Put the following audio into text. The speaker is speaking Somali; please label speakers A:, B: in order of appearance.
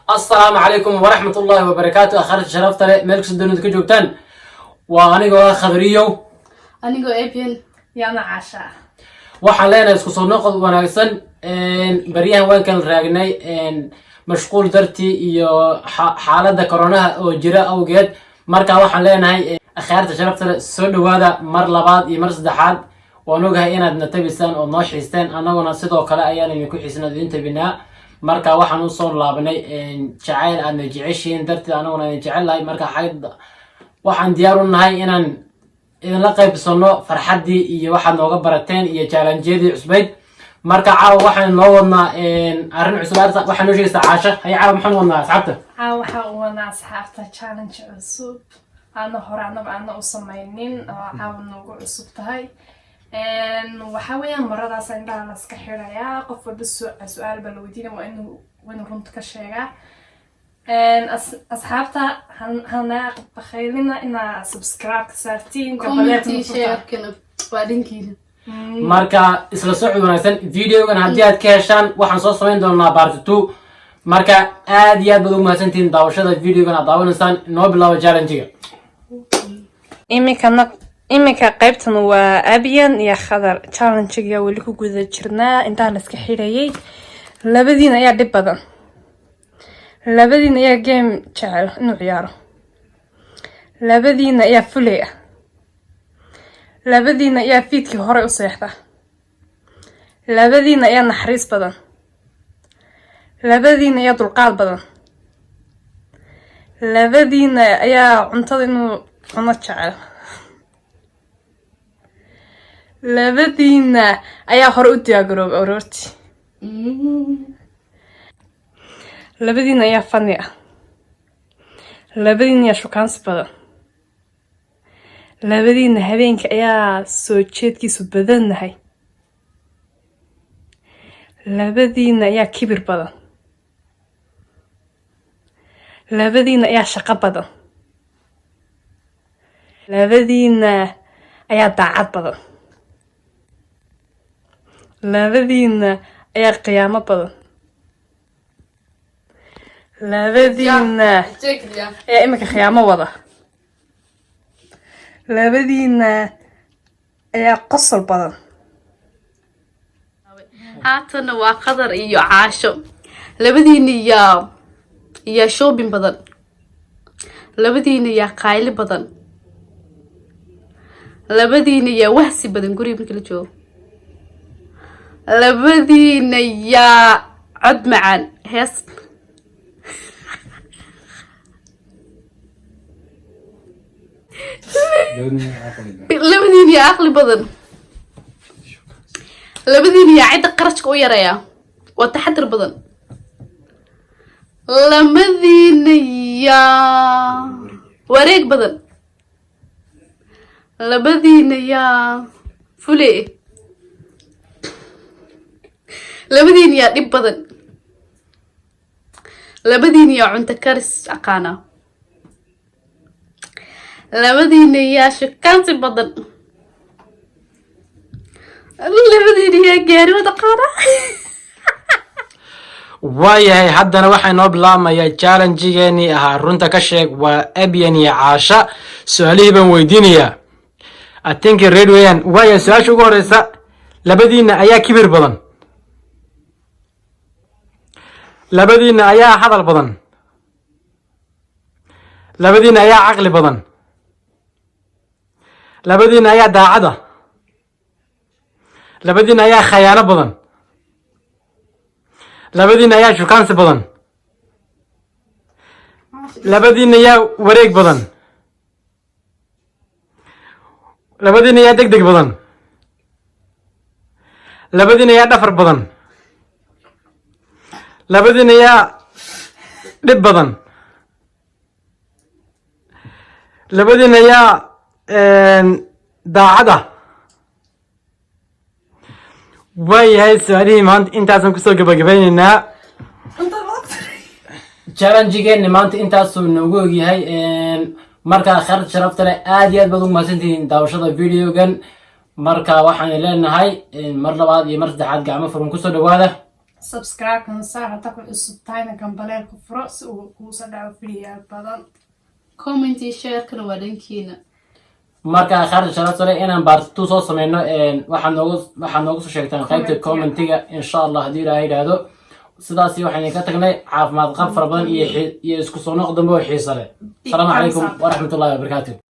A: Asalaamu calaykum waraxmat ullaahi wabarakaatu. Akhrinta sharafta leh, meel kastoo dunida ka joogtaan, waa anigoo ah Khadriyow.
B: Anigoo Abian.
C: Yana Caasha.
A: Waxaan leenahay isku soo noqod wanaagsan. Baryahan waan kala raagnay mashquul dartii iyo xaaladda koronaha oo jira awgeed. Marka waxaan leenahay, akhyaarta sharafta leh, soo dhawaada mar labaad iyo mar saddexaad. Waan ogahay inaad na tabisaan oo noo xiisteen, annaguna sidoo kale ayaan idinku xiisnay, idin tabinaa. Marka waxaan usoo laabanay jacayl aadna jeceshihiin darteed, annaguna idin jecel lahay. Marka waxaan diyaar u nahay inaan idinla qaybsano farxaddii iyo waxaad nooga barateen iyo challenge-yadii cusbayd. Marka caawa waxaan noo wadnaa arrin cusub. Waxaa noo sheegaysaa Caasha. Hay, caawa maxaan wadnaa asxaabta?
C: Caawa waxaa u wadnaa asxaabta challenge cusub aana hore anaba aana u samaynin oo caawa noogu cusub tahay. Waxaa weeyaan maradaas indhaha laska xirayaa, qof walba su-aal baa la weydiinaya, waa inuu runta ka sheegaa. Asxaabta hana bakhaylina inaa subscribe ka saartiin.
B: Comment-i, share-kana waa dhankiina.
A: Marka isla socod wanaagsan. Videogan haddii aad ka heshaan, waxaan soo samayn doonaa part 2. Marka aad iyo aad baad ugu mahadsantihiin daawashada videogan aad daawanaysaan. Noo bilaabo challenge-ga.
C: Iminkana iminka qaybtan waa Abiyan iyo Khadar. Challenge-ga weli ku guda jirnaa, intaa la iska xidhayay. Labadiin ayaa dhib badan? Labadiin ayaa game jecel inuu ciyaaro? Labadiina ayaa fulay ah? Labadiina ayaa fiidkii hore u seexda? Labadiina ayaa naxariis badan? Labadiina ayaa dulqaad badan? Labadiina ayaa cuntada inuu cuno jecel? Labadiina ayaa hore u diyaargaroobay aroortii? Labadiina ayaa funny ah? Labadiina ayaa shukaansi badan? Labadiina habeenka ayaa soo jeedkiisu badannahay? Labadiina ayaa kibir badan? Labadiina ayaa shaqo badan? Labadiina ayaa daacad badan? Labadiina ayaa qiyaamo badan? Labadiina ayaa iminka khiyaamo wada? Labadiina ayaa qosol badan?
B: Haatanna waa Qadar iyo Caasho. Labadiina yaa shopping badan? Labadiina yaa qayli badan? Labadiina yaa wahsi badan guriga marka la joogo? Labadiina yaa cod macaan hees? Labadiina yaa aqli badan? Labadiina yaa cidda qarashka u yareeya, waa taxadir badan? Labadiina yaa wareeg badan? Labadiina yaa fule? Labadiina yaa dhib badan? Labadiina yaa cunto karis aqaana? Labadiina yaa shukaansi badan? Labadiina yaa gaari wada qaana?
A: Waayahay, haddana waxaa inoo bilaabmayaa challenge-geenii ahaa runta ka sheeg. Waa Abyan iyo Caasha. Su-aalihii baan weydiinayaa. Atinka reer weeyaan. Waaya, su-aasha ugu horeysa: labadiina ayaa kibir badan? Labadiina ayaa hadal badan? Labadiina ayaa caqli badan? Labadiina ayaa daacada? Labadiina ayaa khayaano badan? Labadiina ayaa shukaansi badan? Labadiina yaa wareeg badan? Labadiina yaa deg deg badan? Labadiina yaa dhafar badan? Labadiina yaa dhib badan? Labadiina yaa daacad ah? Waayahay, su-aalihii maanta intaasaan kusoo gabagabaynaynaa. Challenge-geeni maanta intaasuu noogu ogyahay. Marka khayrta sharafta leh, aad iyo aad baad ugu mahadsantihiin daawashada videogan. Marka waxaan leenahay mar labaad iyo mar saddexaad, gacmo furan kusoo dhawaada.
C: Subscribe-kana saar, haddaa ku cusub tahayna gambaleelka furo si uu kuusoo dhaco videoyaal badan.
B: Comment iyo share-kana waa dhankiina.
A: Marka khaarta sharafta leh, inaan part 2 soo sameyno, waxaad noogu soo sheegtaan qaybta
C: Commentiga.
A: Commentiga, insha Allah, haddii Ilaahay yidhaahdo. Sidaasi waxaan idinka tagnay caafimaad qab fara badan iyo isku soo noq dambe oo xiiso leh. Asalaamu calaykum
C: Thumbs up.
A: Waraxmatullahi wabarakaatu.